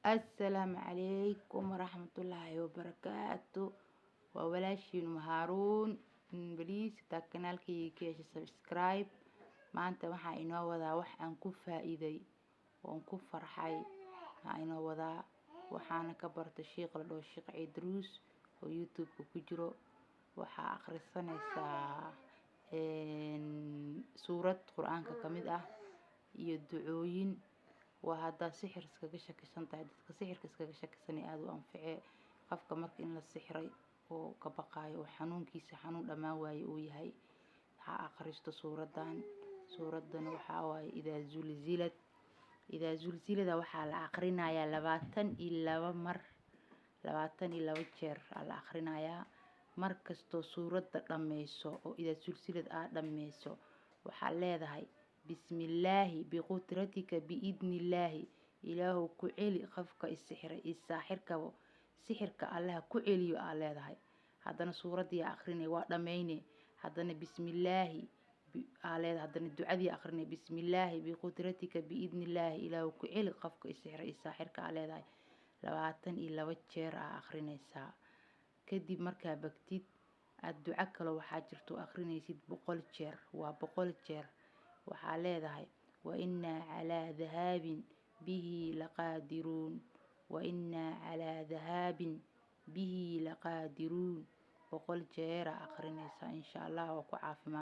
Assalaamu calaykum waraxmatullaahi wabarakaatu. Waa walaashiin Haaruun. Please hadaa kanaalkayga ka heshay, subscribe. Maanta waxaa inoo wadaa wax aan ku faa'iiday oon ku farxay. Waxaa inoo wadaa, waxaana ka bartay sheekh la dhaho Sheekh Ciidruus oo YouTube-ka ku jiro. Waxaa akhrisanaysaa suurad Qur-aanka ka mid ah iyo ducooyin. Waa haddaa sixir iskaga shakisan tahay. Dadka sixirka iskaga shakisanay aada u anficee. Qofka marka in la sixray oo ka baqaayo oo xanuunkiisa xanuun dhammaan waaye uu yahay, ha akhristo suuraddan. Suuraddan waxaa waaye Idaa Zulzilad. Idaa Zulzilada waxaa la akhrinayaa 22 mar, 22 jeer aa la akhrinayaa. Mar kastoo suuradda dhammayso oo Idaa Zulzilad aad dhammayso, waxaa leedahay: "Bismillaahi biqudratika biidnillaahi, Ilaahow ku celi qofka isixiray iyo saaxirkaba, sixirka Allaha ku celiyo," aa leedahay. Haddana suuradii aa akhrinay, waa dhammayne. Haddana "Bismillaahi" aa leedahay. Haddana ducadii akhrinay: "Bismillaahi biqudratika biidnillaahi, Ilaahow ku celi qofka isixiray iyo saaxirka," aa leedahay. 22 jeer aa akhrinaysaa. Kadib markaa bagtid, aad duco kale waxaa jirto akhrinaysid 100 jeer. Waa 100 jeer. Waxaa leedahay: "Wa innaa calaa dahaabin bihi laqaadiruun, wa innaa calaa dahaabin bihi laqaadiruun." 100 jeer aa akhrinaysaa. Insha Allah waa ku caafimaad.